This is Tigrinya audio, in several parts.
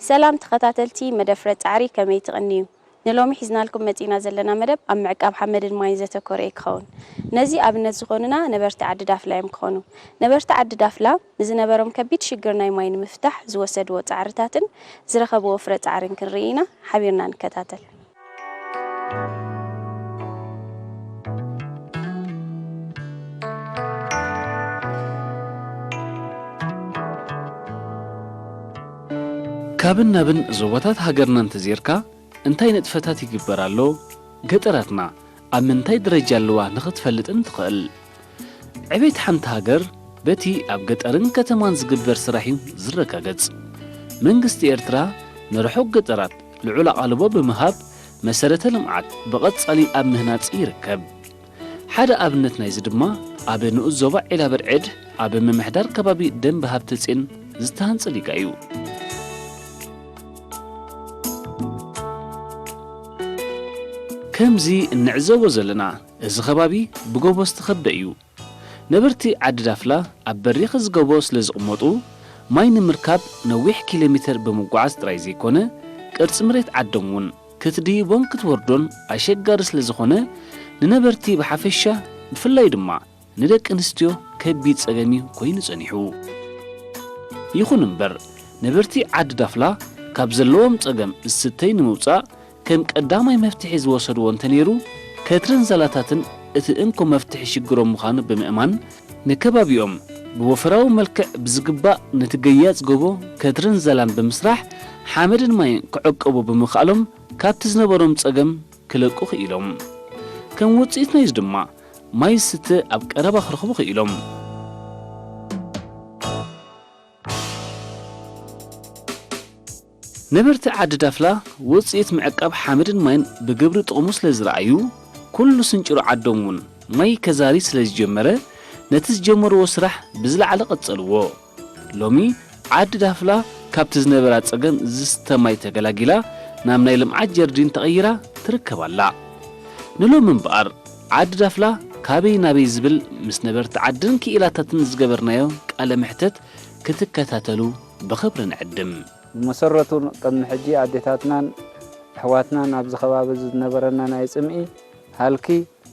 ሰላም ተኸታተልቲ መደብ ፍረ ጻዕሪ፣ ከመይ ትቕንዩ? ንሎሚ ሒዝናልኩም መጺና ዘለና መደብ ኣብ ምዕቃብ ሓመድን ማይን ዘተኮረ እዩ ክኸውን። ነዚ ኣብነት ዝኾኑና ነበርቲ ዓዲ ዳፍላ እዮም ክኾኑ። ነበርቲ ዓዲ ዳፍላ ንዝነበሮም ከቢድ ሽግር ናይ ማይ ንምፍታሕ ዝወሰድዎ ጻዕርታትን ዝረኸብዎ ፍረ ጻዕርን ክንርኢ ኢና። ሓቢርና ንከታተል። ካብን ናብን ዞባታት ሃገርና እንተዜርካ እንታይ ንጥፈታት ይግበር ኣሎ፣ ገጠራትና ኣብ ምንታይ ደረጃ ኣለዋ ንኽትፈልጥን ትኽእል። ዕቤት ሓንቲ ሃገር በቲ ኣብ ገጠርን ከተማን ዝግበር ስራሕ እዩ ዝረጋገጽ። መንግስቲ ኤርትራ ንርሑቕ ገጠራት ልዑል ኣቓልቦ ብምሃብ መሰረተ ልምዓት ብቐጻሊ ኣብ ምህናጽ ይርከብ። ሓደ ኣብነት ናይዚ ድማ ኣብ ንኡስ ዞባ ዒላበርዕድ ኣብ ምምሕዳር ከባቢ ደንበ ሃብተጼን ዝተሃንጸ ሊጋ እዩ። ከምዚ እንዕዘቦ ዘለና እዚ ከባቢ ብጎቦ ዝተኸበ እዩ። ነበርቲ ዓዲ ዳፍላ ኣብ በሪኽ እዚ ጎቦ ስለ ዝቕመጡ ማይ ንምርካብ ነዊሕ ኪሎ ሜተር ብምጉዓዝ ጥራይ ዘይኮነ ቅርጺ መሬት ዓዶም እውን ክትድይቦን ክትወርዶን ኣሸጋሪ ስለ ዝኾነ ንነበርቲ ብሓፈሻ ብፍላይ ድማ ንደቂ ኣንስትዮ ከቢድ ጸገም እዩ ኮይኑ ጸኒሑ። ይኹን እምበር ነበርቲ ዓዲ ዳፍላ ካብ ዘለዎም ጸገም ዝስተይ ንምውጻእ ከም ቀዳማይ መፍትሒ ዝወሰድዎ እንተነይሩ ከትርን ዛላታትን እቲ እንኮ መፍትሒ ሽግሮም ምዃኑ ብምእማን ንከባቢኦም ብወፈራዊ መልክዕ ብዝግባእ ነቲ ገያጽ ጎቦ ከትርን ዛላን ብምስራሕ ሓመድን ማይን ክዕቀቡ ብምኽኣሎም ካብቲ ዝነበሮም ጸገም ክለቁ ክኢሎም። ከም ውጽኢት ናይዚ ድማ ማይ ዝስተ ኣብ ቀረባ ክረኽቡ ክኢሎም። ነበርቲ ዓዲ ዳፍላ ውጽኢት ምዕቃብ ሓመድን ማይን ብግብሪ ጥቕሙ ስለ ዝረኣዩ ኩሉ ስንጭሮ ዓዶም እውን ማይ ከዛሪ ስለ ዝጀመረ ነቲ ዝጀመርዎ ስራሕ ብዝለዓለ ቀጸልዎ። ሎሚ ዓዲ ዳፍላ ካብቲ ዝነበራ ጸገም ዝስተ ማይ ተገላጊላ ናብ ናይ ልምዓት ጀርዲን ተቐይራ ትርከብ ኣላ። ንሎሚ እምበኣር ዓዲ ዳፍላ ካበይ ናበይ ዝብል ምስ ነበርቲ ዓድን ክኢላታትን ዝገበርናዮ ቃለ መሕተት ክትከታተሉ ብኽብሪ ንዕድም። ብመሰረቱ ቅድሚ ሕጂ ኣዴታትናን ኣሕዋትናን ኣብዚ ከባቢ ዝነበረና ናይ ጽምኢ ሃልኪ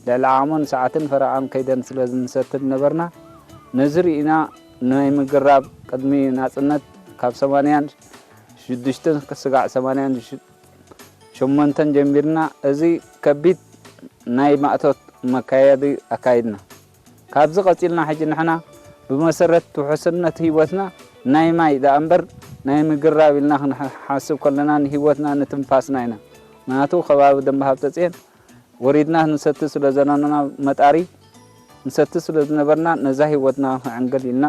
ልዕሊ ዓቕሞን ሰዓትን ፈረቓን ከይደን ስለ ዝንሰትል ነበርና። ነዚ ርኢና ናይ ምግራብ ቅድሚ ናጽነት ካብ ሰማንያን ሽዱሽተን ክስጋዕ ሰማንያን ሸሞንተን ጀሚርና እዚ ከቢድ ናይ ማእቶት መካየዲ ኣካይድና። ካብዚ ቀጺልና ሕጂ ንሕና ብመሰረት ውሕስነት ህይወትና ናይ ማይ ደኣ እምበር ናይ ምግራብ ኢልና ክንሓስብ ከለና ንህይወትና ንትንፋስና ኢና። ምኽንያቱ ከባቢ ደንበ ሃብተጽዮን ወሪድና ንሰቲ ስለ ዘነበርና መጣሪ ንሰቲ ስለ ዝነበርና ነዛ ህይወትና ክዕንገል ኢልና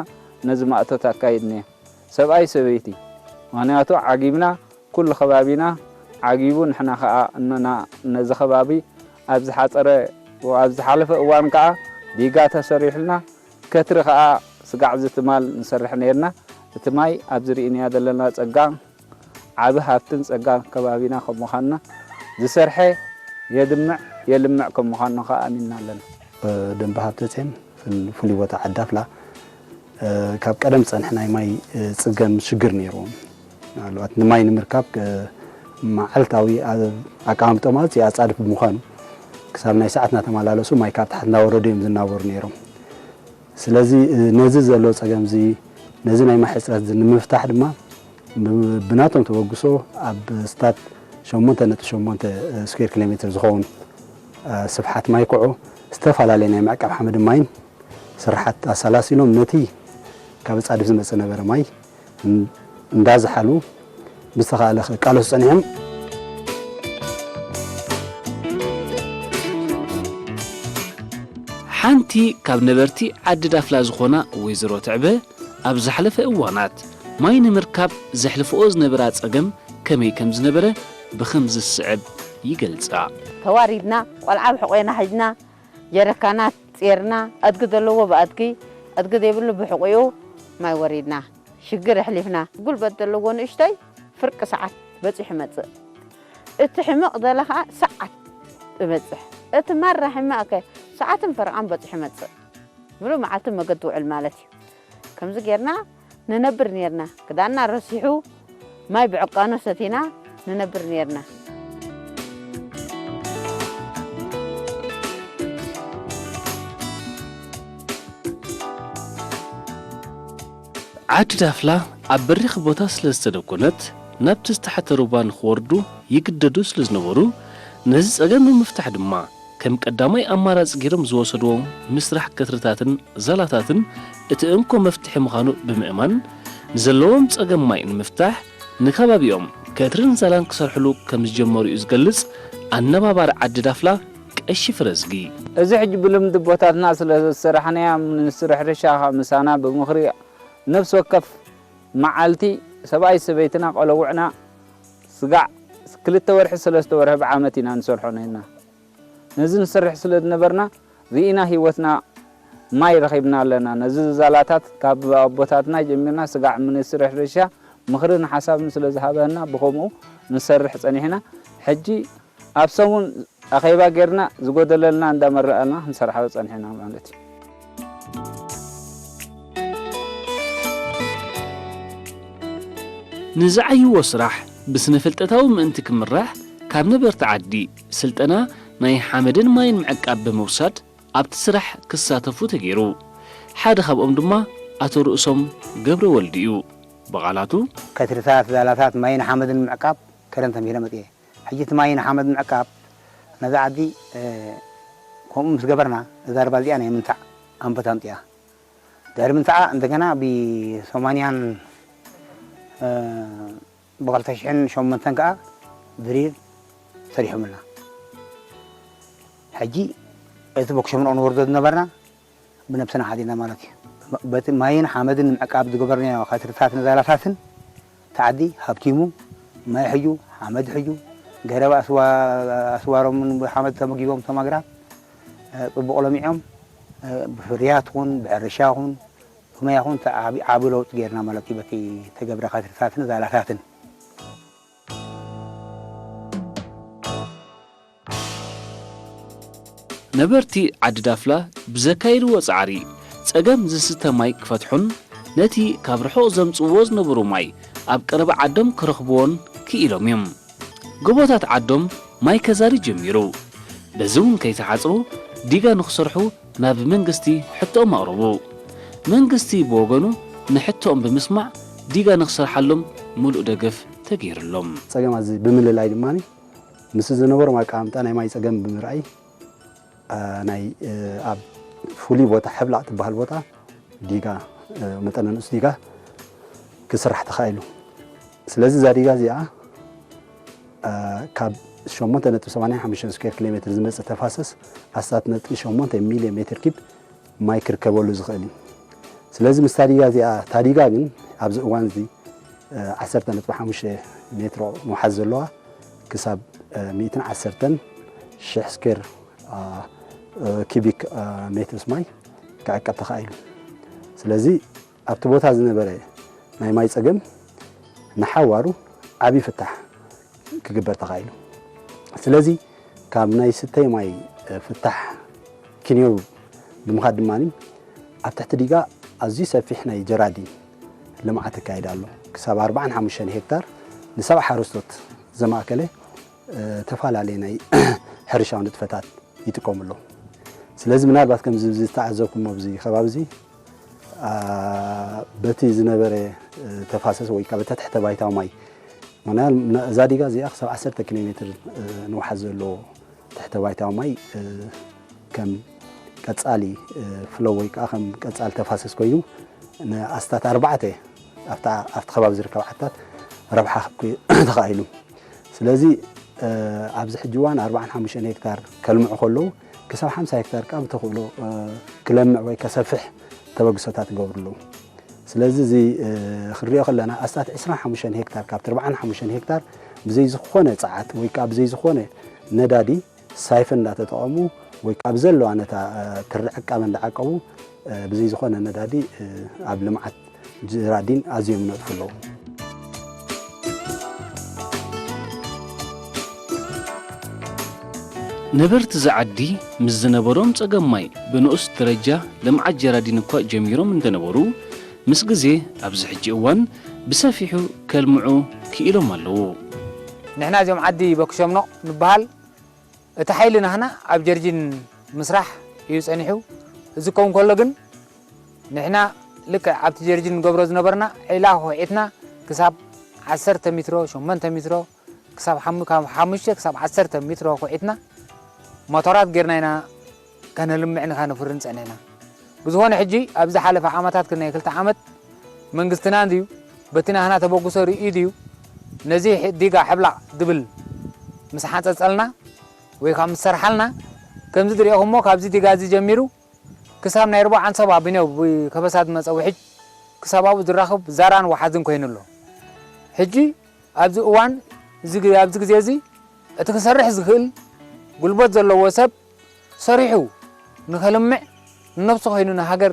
ነዚ ማእቶት ኣካይድና። ሰብኣይ ሰበይቲ ምኽንያቱ ዓጊብና ኩሉ ከባቢና ዓጊቡ ንሕና ከኣ እነና ነዚ ከባቢ ኣብ ዝሓጸረ ኣብ ዝሓለፈ እዋን ከኣ ዲጋ ተሰሪሕልና ከትሪ ከኣ ስጋዕ ዝትማል ንሰርሕ ነርና። እቲ ማይ ኣብዚ ርኢናዮ ዘለና ጸጋ ዓቢ ሃብትን ጸጋን ከባቢና ከም ምዃንና ዝሰርሐ የድምዕ የልምዕ ከም ምዃኑ ከኣ ኣሚንና ኣለና። ደንበ ሃብተጼን ፍል- ፍሉይ ቦታ ዓዲ ኣፍላ ካብ ቀደም ዝጸንሐ ናይ ማይ ጽገም ሽግር ነይርዎም። ምናልባት ንማይ ንምርካብ መዓልታዊ ኣቀማምጦ ማለት ኣጻድፍ ብምዃኑ ክሳብ ናይ ሰዓት እናተመላለሱ ማይ ካብ ታሕቲ እናወረዱ እዮም ዝናበሩ ነይሮም። ስለዚ ነዚ ዘሎ ጸገም እዚ ነዚ ናይ ማይ ሕጽረት እዚ ንምፍታሕ ድማ ብናቶም ተበግሶ ኣብ ስታት ሸሞንተ ነጥቢ ሸሞንተ ስኩዌር ኪሎ ሜትር ዝኸውን ስፍሓት ማይ ኩዖ ዝተፈላለየ ናይ ምዕቃብ ሓመድ ማይን ስራሓት ኣሰላሲሎም ነቲ ካብ ጻድፍ ዝመጽእ ነበረ ማይ እንዳዝሓሉ ብዝተኻእለ ክቃለሱ ጸኒሖም። ሓንቲ ካብ ነበርቲ ዓዲ ዳፍላ ዝኾና ወይዘሮ ትዕበ ኣብ ዝሓለፈ እዋናት ማይ ንምርካብ ዘሕልፍኦ ዝነበራ ጸገም ከመይ ከም ዝነበረ ብኸም ዝስዕብ ይገልጻ። ተዋሪድና፣ ቆልዓ ብሕቆና ሒዝና፣ ጀረካናት ጼርና፣ ኣድጊ ዘለዎ ብኣድጊ፣ ኣድጊ ዘይብሉ ብሕቆኡ ማይ ወሪድና ሽግር ኣሕሊፍና። ጉልበት ዘለዎ ንእሽተይ ፍርቂ ሰዓት በጺሑ ይመጽእ። እቲ ሕመቕ ዘለ ኸዓ ሰዓት እበጽሕ። እቲ ማራ ሕመቕ ከ ሰዓትን ፈረቓን በጺሑ መጽእ። ምሉእ መዓልቲ መገዲ ውዕል ማለት እዩ። ከምዚ ጌርና ንነብር ኔርና። ክዳንና ረሲሑ፣ ማይ ብዕቃኖ ሰቲና ንነብር ኔርና። ዓዲ ዳፍላ ኣብ በሪኽ ቦታ ስለ ዝተደኮነት፣ ናብቲ ዝተሓተ ሩባ ንኽወርዱ ይግደዱ ስለ ዝነበሩ፣ ነዚ ጸገም ንምፍታሕ ድማ፣ ከም ቀዳማይ ኣማራጺ ገይሮም ዝወሰድዎ ምስራሕ ከትርታትን ዛላታትን እቲ እንኮ መፍትሒ ምዃኑ ብምእማን፣ ንዘለዎም ጸገም ማይ ንምፍታሕ፣ ንከባቢኦም ከትርን ዛላን ክሰርሕሉ ከም ዝጀመሩ እዩ ዝገልጽ ኣነባባሪ ዓዲ ዳፍላ ቀሺ ፍረዝጊ። እዚ ሕጂ ብልምዲ ኣቦታትና ስለ ዝሰራሕናያ፣ ሚኒስትሪ ሕርሻ ምሳና ብምኽሪ ነፍሲ ወከፍ መዓልቲ ሰብኣይ ሰበይትና ቆለውዕና ስጋዕ ክልተ ወርሒ ሰለስተ ወርሒ ብዓመት ኢና ንሰርሖ ነርና። ነዚ ንሰርሕ ስለ ዝነበርና ርኢና ህይወትና ማይ ረኺብና ኣለና። ነዚ ዛላታት ካብ ኣቦታትና ጀሚርና ስጋዕ ሚኒስትሪ ሕርሻ ምኽርን ሓሳብን ስለ ዝሃበና ብኸምኡ ንሰርሕ ጸኒሕና። ሕጂ ኣብ ሰሙን ኣኼባ ጌርና ዝጎደለልና እንዳመረኣና ክንሰርሓ ጸኒሕና ማለት እዩ። ንዝዓይዎ ስራሕ ብስነ ፍልጠታዊ ምእንቲ ክምራሕ ካብ ነበርቲ ዓዲ ስልጠና ናይ ሓመድን ማይን ምዕቃብ ብምውሳድ ኣብቲ ስራሕ ክሳተፉ ተገይሩ። ሓደ ካብኦም ድማ ኣቶ ርእሶም ገብረወልድ እዩ። ብቓላቱ፣ ከትርታት፣ ዛላታት፣ ማይን ሓመድን ምዕቃብ ከረን ተምሂረ መጽየ። ሕጂ እቲ ማይን ሓመድ ምዕቃብ ነዛ ዓዲ ከምኡ ምስ ገበርና እዛ ርባ እዚኣ ናይ ምንታዕ ኣንፈት ኣምፅኣ። ድሕሪ ምንታዓ እንደገና ብሰማንያን ብኸልተ ሽሕን ሸሞንተን ከዓ ድሪል ሰሪሖምልና። ሕጂ እቲ በኩሸምንኦ ንወርዶ ዝነበርና ብነብስና ሓዚና ማለት እዩ። በቲ ማይን ሓመድን ንምዕቃብ ዝገበርናዮ ከትርታትን ዛላታትን እቲ ዓዲ ሃብቲሙ፣ ማይ ሕዩ፣ ሓመድ ሕዩ፣ ገረብ ኣስዋ- ኣስዋሮምን ብሓመድ ተመጊቦም እቶም ኣግራብ፣ እ፣ ጽቡቕ ለሚዖም፣ እ፣ ብፍርያት ኹን ብሕርሻ ኹን ብመያ ኹን እቲ ዓቢ ዓቢ ለውጢ ጌርና ማለት እዩ በቲ ተገብረ ከትርታትን ዛላታትን። ነበርቲ ዓዲ ዳፍላ ብዘካየድዎ ጻዕሪ፣ ጸገም ዝስተ ማይ ክፈትሑን ነቲ ካብ ርሑቕ ዘምጽእዎ ዝነበሩ ማይ ኣብ ቀረባ ዓዶም ክረኽብዎን ክኢሎም እዮም። ጎቦታት ዓዶም ማይ ከዛሪ ጀሚሩ። በዚ እውን ከይተሓጽሩ ዲጋ ንኽሰርሑ ናብ መንግስቲ ሕቶኦም ኣቕረቡ። መንግስቲ ብወገኑ ንሕቶኦም ብምስማዕ ዲጋ ንኽሰርሓሎም ምሉእ ደገፍ ተገይሩሎም። ጸገም ኣዚ ብምልላይ ድማ ምስ ዝነበሮም ኣቀማምጣ ናይ ማይ ጸገም ብምርኣይ፣ ኣ፣ ናይ፣ እ፣ ኣብ ፍሉይ ቦታ ሕብላቕ ትበሃል ቦታ ዲጋ፣ እ፣ መጠነ ንኡስ ዲጋ ክስራሕ ተኻኢሉ። ስለዚ እዛ ዲጋ እዚኣ፣ እ፣ ካብ ሸሞንተ ነጥቢ ሰማንያ ሓሙሽተ ስኩዌር ኪሎ ሜትር ዝመጽእ ተፋሰስ ኣስታት ነጥቢ ሸሞንተ ሚልዮን ሜትር ኪብ ማይ ክርከበሉ ዝኽእል እዩ። ስለዚ ምስታ ዲጋ እዚኣ፣ እታ ዲጋ ግን ኣብዚ እዋን እዚ፣ እ፣ ዓሰርተ ነጥቢ ሓሙሽተ ሜትሮ ንውሓት ዘለዋ ክሳብ፣ እ፣ ሚእትን ዓሰርተን ሽሕ ስኩዌር፣ እ፣ እ፣ ኪቢክ፣ እ፣ ሜትርስ ማይ ክዕቀብ ተኻኢሉ። ስለዚ ኣብቲ ቦታ ዝነበረ ናይ ማይ ጸገም ንሓዋሩ ዓቢ ፍታሕ ክግበር ተኻኢሉ። ስለዚ ካብ ናይ ስተይ ማይ ፍታሕ ክንዮው ብምኻድ ድማ ኣብ ትሕቲ ዲጋ ኣዝዩ ሰፊሕ ናይ ጀራዲን ልምዓት ይካየድ ኣሎ። ክሳብ ኣርባዓን ሓሙሽተን ሄክታር ንሰብዓ ሓረስቶት ዘማእከለ ተፈላለየ ናይ ሕርሻዊ ንጥፈታት ይጥቀሙ ኣለዉ። ስለዚ ምናልባት ከምዚ ዝተዓዘብኩሞ ኣብዚ ከባቢ እዚ ኣ፣ በቲ ዝነበረ፣ እ፣ ተፋሰስ ወይ ከዓ በቲ ትሕተ ባይታዊ ማይ፣ ምኽንያቱ ነ-፣ እዛ ዲጋ እዚኣ ክሳብ ዓሰርተ ኪሎ ሜትር፣ እ፣ ንውሓት ዘለዎ ትሕተ ባይታዊ ማይ፣ እ፣ ከም ቀጻሊ፣ እ፣ ፍሎ ወይ ከዓ ከም ቀጻሊ ተፋሰስ ኮይኑ ንኣስታት ኣርባዕተ ኣብታ፣ ኣብቲ ከባቢ ዝርከብ ዓድታት ረብሓ ክብ-፣ ተኻኢሉ። ስለዚ፣ እ፣ ኣብዚ ሕጂ እዋን ኣርባዓን ሓሙሽተን ሄክታር ከልምዑ ከለዉ፣ ክሳብ ሓምሳ ሄክታር ከኣ ብተኽእሎ፣ እ፣ ክለምዕ ወይ ከሰፍሕ ተበግሶታት ይገብሩ ኣለዉ። ስለዚ፣ እዚ፣ እ፣ ክንሪኦ ከለና፣ ኣስታት ዕስራን ሓሙሽተን ሄክታር ካብቲ ኣርባዓን ሓሙሽተን ሄክታር ብዘይ ዝኾነ ጸዓት ወይ ከኣ ብዘይ ዝኾነ ነዳዲ ሳይፈን እንዳተጠቐሙ ወይ ከኣ ብዘለዋ ነታ፣ እ፣ ትሪ ዕቃበ እንዳዓቀቡ፣ እ፣ ብዘይ ዝኾነ ነዳዲ፣ እ፣ ኣብ ልምዓት ጅራዲን ኣዝዮም ይነጥፉ ኣለዉ። ነበርቲ እዚ ዓዲ ምስ ዝነበሮም ጸገም ማይ ብንኡስ ደረጃ ልምዓት ጀራዲን እኳ ጀሚሮም እንተነበሩ፣ ምስ ግዜ ኣብዚ ሕጂ እዋን ብሰፊሑ ከልምዑ ክኢሎም ኣለዉ። ንሕና እዚኦም ዓዲ በክሸምኖ ንበሃል እቲ ሓይሊ ናህና ኣብ ጀርጂን ምስራሕ እዩ ጸኒሑ። እዚ ክኸውን ከሎ ግን ንሕና ልክዕ ኣብቲ ጀርጂን ንገብሮ ዝነበርና ዒላ ኩዒትና ክሳብ ዓሰርተ ሜትሮ፣ ሸሞንተ ሜትሮ፣ ክሳብ ሓሙ-፣ ካብ ሓሙሽተ ክሳብ ዓሰርተ ሜትሮ ኩዒትና ሞቶራት ጌርና ኢና ከነልምዕን ከነፍርን ጸኒሕና። ብዝኾነ ሕጂ ኣብ ዝሓለፈ ዓመታት ክነ ክልተ ዓመት መንግስትና እንድዩ በቲ ናህና ተበግሶ ርእዩ ድዩ ነዚ ሕ-፣ ዲጋ ሕብላቕ ዝብል ምስ ሓጸጸልና ወይ ካብ ምስ ሰርሓልና፣ ከምዚ ዝሪኦኹሞ ካብዚ ዲጋ እዚ ጀሚሩ ክሳብ ናይ ርቡዕ ዓንሰባ ብኔው ብ-፣ ከበሳ ዝመጸ ውሕጅ ክሳብ ኣብኡ ዝራኸብ ዛራን ወሓዝን ኮይኑ ኣሎ። ሕጂ ኣብዚ እዋን እዚ ግ-፣ ኣብዚ ግዜ እዚ እቲ ክሰርሕ ዝኽእል ጉልበት ዘለዎ ሰብ ሰሪሑ ንኸልምዕ ንነብሱ ኮይኑ ንሃገር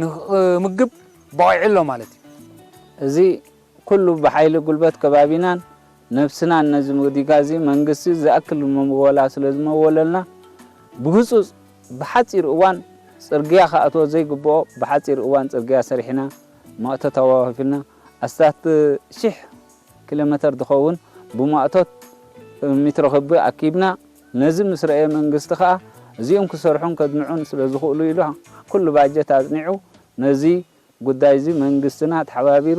ንምግብ በቒዑ ኣሎ ማለት እዩ። እዚ ኩሉ ብሓይሊ ጉልበት ከባቢናን ነብስናን ነዚ ዲጋ እዚ መንግስቲ ዝኣክል መወላ ስለ ዝመወለልና ብህጹጽ ብሓጺር እዋን ጽርግያ ክኣትዎ ዘይግብኦ ብሓጺር እዋን ጽርግያ ሰሪሕና ማእቶት ኣዋፊልና ኣስታት ሽሕ ኪሎ ሜተር ዝኸውን ብማእቶት ሜትሮ ክቢ ኣኪብና ነዚ ምስ ረኣየ መንግስቲ ከኣ እዚኦም ክሰርሑን ከድምዑን ስለ ዝኽእሉ ኢሉ ኩሉ ባጀት ኣጽኒዑ ነዚ ጉዳይ እዚ መንግስትና ተሓባቢሩ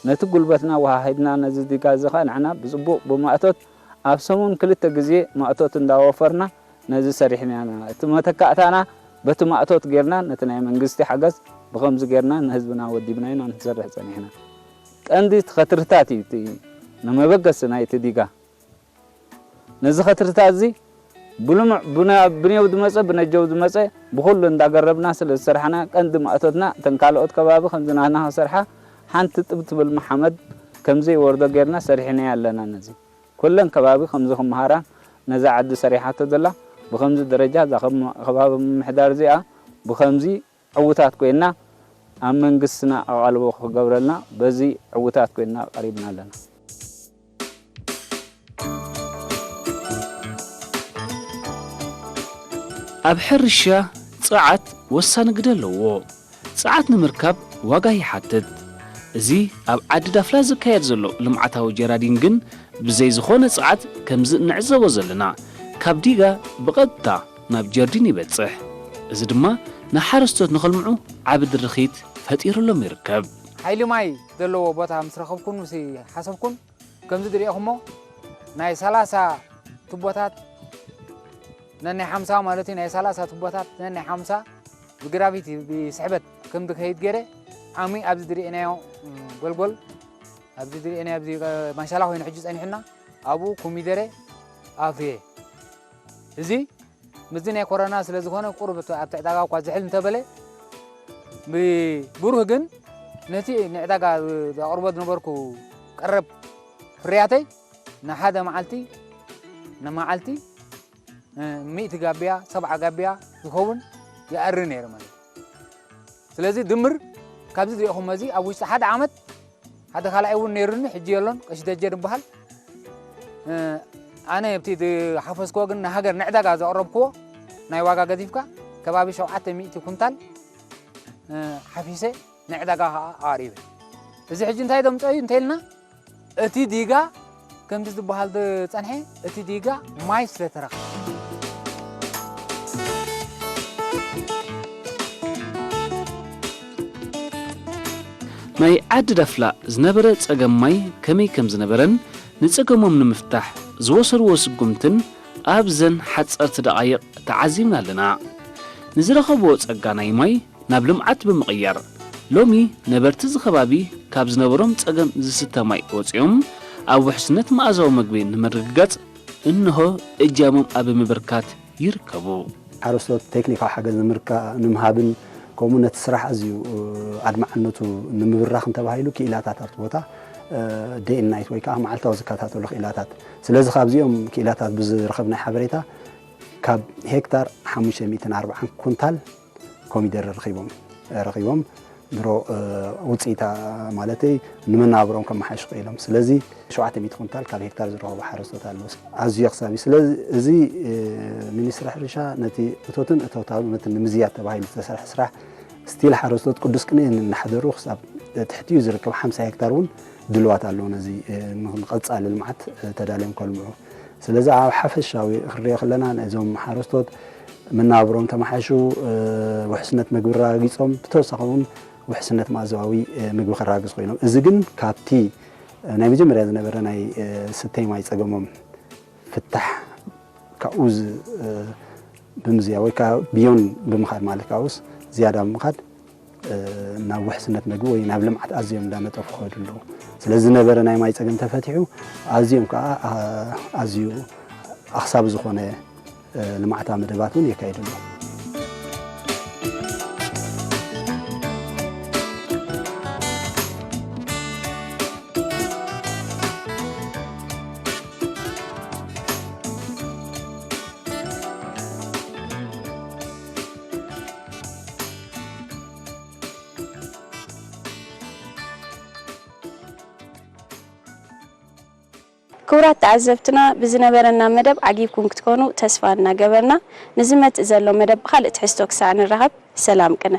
ነቲ ጉልበትና ወሃሂድና ነዚ ዲጋ እዚ ከኣ ንሕና ብጽቡቕ ብማእቶት ኣብ ሰሙን ክልተ ግዜ ማእቶት እንዳወፈርና ነዚ ሰሪሕና ኢና። እቲ መተካእታና በቲ ማእቶት ጌርና ነቲ ናይ መንግስቲ ሓገዝ ብኸምዚ ጌርና ንህዝብና ወዲብና ኢና ንሰርሕ ጸኒሕና። ቀንዲ እቲ ኸትርታት እዩ እቲ ንመበገሲ ናይቲ ዲጋ። ነዚ ኸትርታት እዚ ብልሙዕ ብና-፣ ብኔው ዝመጸ፣ ብነጀው ዝመጸ ብኹሉ እንዳገረብና ስለ ዝሰርሓና ቀንዲ ማእቶትና እተን ካልኦት ከባቢ ከምዚ ናህና ክሰርሓ ሓንቲ ጥብ ትብል መሓመድ ከም ዘይወርዶ ጌርና ሰሪሕናያ ኣለና። ነዚ ኩለን ከባቢ ከምዚ ክመሃራ ነዛ ዓዲ ሰሪሓቶ ዘላ ብኸምዚ ደረጃ እዛ ከብ-፣ ከባቢ ምምሕዳር እዚኣ ብኸምዚ ዕዉታት ኮይና ኣብ መንግስትና ኣቓልቦ ክገብረልና በዚ ዕዉታት ኮይና ቀሪብና ኣለና። ኣብ ሕርሻ ጸዓት ወሳኒ ግደ ኣለዎ። ጸዓት ንምርካብ ዋጋ ይሓትት። እዚ ኣብ ዓዲ ዳፍላ ዝካየድ ዘሎ ልምዓታዊ ጀራዲን ግን ብዘይ ዝኾነ ጸዓት ከምዚ እንዕዘቦ ዘለና ካብ ዲጋ ብቐጥታ ናብ ጀርዲን ይበጽሕ። እዚ ድማ ንሓረስቶት ንኸልምዑ ዓቢ ድርኺት ፈጢሩሎም ይርከብ። ሓይሊ ማይ ዘለዎ ቦታ ምስ ረኸብኩን ምስ ሓሰብኩን ከምዚ ዝሪኦኹሞ ናይ ሰላሳ ቱቦታት ነናይ ሓምሳ ማለት እዩ፣ ናይ ሰላሳ ቱቦታት ነናይ ሓምሳ ብግራቪቲ ብስሕበት ከም ዝከይድ ገይረ ዓሚ ኣብዚ ዝሪእናዮ፣ እ፣ ጎልጎል ኣብዚ ዝሪእናዮ ኣብዚ፣ እ፣ ማሻላ ኮይኑ ሕጂ ጸኒሑና ኣብኡ ኮሚደረ ኣፍርየ። እዚ ምስዚ ናይ ኮሮና ስለ ዝኾነ ቁሩብ እቲ ኣብቲ ዕዳጋ እኳ ዝሕል እንተበለ ብብሩህ ግን ነቲ ንዕዳጋ ዘቕርቦ ዝነበርኩ ቀረብ ፍርያተይ ንሓደ መዓልቲ ንመዓልቲ እ፣ ሚእቲ ጋቢያ፣ ሰብዓ ጋቢያ ዝኸውን ይኣሪ ነይሩ ማለት እዩ። ስለዚ ድምር ካብዚ ዝሪኦኹሞ እዚ ኣብ ውሽጢ ሓደ ዓመት ሓደ ካልኣይ እውን ነይሩኒ፣ ሕጂ የሎን፣ ቀሺ ደጀን ይበሃል። እ፣ ኣነ ኣብቲ ዝሓፈስክዎ ግን ንሃገር ንዕዳጋ ዘቕረብክዎ ናይ ዋጋ ገዚፍካ ከባቢ ሸውዓተ ሚእቲ ኩንታል፣ እ፣ ሓፊሰ ንዕዳጋ ኸዓ ኣቕሪበ። እዚ ሕጂ እንታይ ዘምፅኦ እዩ እንተኢልና እቲ ዲጋ ከምቲ ዝበሃል ዝጸንሐ እቲ ዲጋ ማይ ስለ ተረኽበ። ናይ ዓዲ ዳፍላ ዝነበረ ጸገም ማይ ከመይ ከም ዝነበረን ንጸገሞም ንምፍታሕ ዝወሰድዎ ስጉምትን ኣብዘን ሓጸርቲ ደቓይቕ ተዓዚብና ኣለና። ንዝረኸብዎ ጸጋ ናይ ማይ ናብ ልምዓት ብምቕያር፣ ሎሚ ነበርቲ እዚ ከባቢ ካብ ዝነበሮም ጸገም ዝስተ ማይ ወጺኦም ኣብ ውሕስነት መኣዛዊ መግቢ ንምርግጋጽ እንሆ እጃሞም ኣብ ምብርካት ይርከቡ። ሓረስቶት ቴክኒካዊ ሓገዝ ንምርካ-፣ ንምሃብን ከምኡ ነቲ ስራሕ ኣዝዩ፣ እ፣ ኣድማዕነቱ ንምብራኽን ተባሂሉ ክኢላታት ኣብቲ ቦታ፣ እ፣ ዴይ ኤንድ ናይት ወይ ከዓ መዓልታዊ ዝከታተሉ ክኢላታት። ስለዚ ካብዚኦም ክኢላታት ብዝረኸብናይ ሓበሬታ ካብ ሄክታር ሓሙሽተ ሚእትን ኣርባዓን ኩንታል ኮሚደረ ረኺቦም፣ ረኺቦም። ድሮ ውፅኢታ ማለተይ ንመናብሮም ከመሓይሹ ክኢሎም። ስለዚ ሸውዓተ ሚእቲ ኩንታል ካብ ሄክታር ዝረኸቡ ሓረስቶት ኣለዉ። ኣዝዩ ኣኽሳቢ። ስለዚ እዚ ሚኒስትሪ ሕርሻ ነቲ እቶትን እቶታውነትን ንምዝያድ ተባሂሉ ዝተሰርሐ ስራሕ ስቲል ሓረስቶት ቅዱስ ቅንኢ እናሕደሩ ክሳብ ትሕቲኡ ዝርከብ ሓምሳ ሄክታር እውን ድልዋት ኣለዉ። ነዚ ንቐፃሊ ልምዓት ተዳልዮም ከልምዑ። ስለዚ ኣብ ሓፈሻዊ ክንሪኦ ከለና ነዞም ሓረስቶት መናብሮም ተመሓይሹ ውሕስነት መግቢ ኣረጋጊፆም ብተወሳኺ እውን ውሕስነት መኣዛዊ ምግቢ ከረጋግፅ ኮይኖም። እዚ ግን ካብቲ ናይ መጀመርያ ዝነበረ ናይ ስተይ ማይ ፀገሞም ፍታሕ ካብኡ ብምዝያ ወይ ከዓ ብዮን ብምኻድ ማለት ካብኡስ ዝያዳ ብምኻድ ናብ ውሕስነት መግቢ ወይ ናብ ልምዓት ኣዝዮም እንዳነጠፉ ክኸዱ ኣለዉ። ስለዚ ዝነበረ ናይ ማይ ፀገም ተፈቲሑ ኣዝዮም ከዓ ኣዝዩ ኣኽሳቢ ዝኾነ ልምዓታዊ መደባት እውን የካይዱ ኣለዉ። ክቡራት ተዓዘብትና፣ ብዝነበረና መደብ ዓጊብኩም ክትኮኑ ተስፋ እናገበርና፣ ንዝመጽእ ዘሎ መደብ ብኻልእ ትሕዝቶ ክሳዕ ንራኸብ፣ ሰላም ቅነ።